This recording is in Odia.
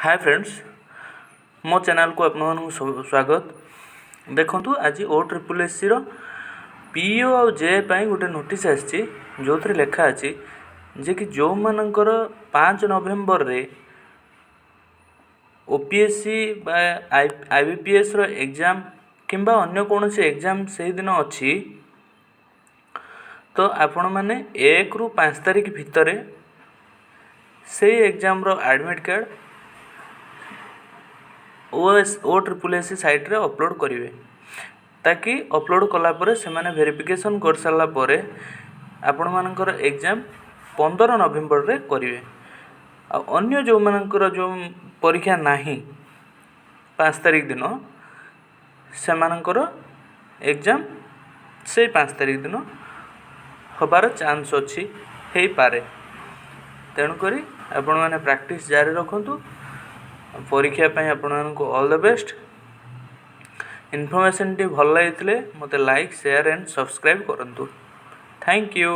ହାଏ ଫ୍ରେଣ୍ଡସ୍, ମୋ ଚ୍ୟାନେଲକୁ ଆପଣମାନଙ୍କୁ ସ୍ୱାଗତ। ଦେଖନ୍ତୁ, ଆଜି ଓ ଟ୍ରିପୁଲ୍ ଏସ୍ ସିର ପିଇଓ ଆଉ ଜେ ପାଇଁ ଗୋଟେ ନୋଟିସ୍ ଆସିଛି, ଯେଉଁଥିରେ ଲେଖା ଅଛି ଯେ କି ଯେଉଁମାନଙ୍କର 5 ନଭେମ୍ବରରେ ଓପିଏସ୍ସି ବା ଆଇବିପିଏସ୍ର ଏକ୍ଜାମ୍ କିମ୍ବା ଅନ୍ୟ କୌଣସି ଏକ୍ଜାମ୍ ସେଇଦିନ ଅଛି, ତ ଆପଣମାନେ 1ରୁ 5 ତାରିଖ ଭିତରେ ସେଇ ଏକ୍ଜାମ୍ର ଆଡ଼ମିଟ୍ କାର୍ଡ଼ ଓ ଟ୍ରିପୁଲ୍ ଏସ୍ ସି ସାଇଟ୍ରେ ଅପଲୋଡ଼ କରିବେ, ତାକି ଅପଲୋଡ଼ କଲା ପରେ ସେମାନେ ଭେରିଫିକେସନ୍ କରିସାରିଲା ପରେ ଆପଣମାନଙ୍କର ଏକ୍ଜାମ୍ 15 ନଭେମ୍ବରରେ କରିବେ। ଆଉ ଅନ୍ୟ ଯେଉଁମାନଙ୍କର ଯେଉଁ ପରୀକ୍ଷା ନାହିଁ 5 ତାରିଖ ଦିନ, ସେମାନଙ୍କର ଏକ୍ଜାମ୍ ସେଇ 5 ତାରିଖ ଦିନ ହେବାର ଚାନ୍ସ ଅଛି, ହେଇପାରେ। ତେଣୁକରି ଆପଣମାନେ ପ୍ରାକ୍ଟିସ୍ ଜାରି ରଖନ୍ତୁ। ପରୀକ୍ଷା ପାଇଁ ଆପଣମାନଙ୍କୁ ଅଲ୍ the best. ଇନଫର୍ମେସନ୍ଟି ଭଲ ଲାଗିଥିଲେ ମୋତେ ଲାଇକ୍, ସେୟାର ଆଣ୍ଡ ସବସ୍କ୍ରାଇବ୍ କରନ୍ତୁ। Thank you.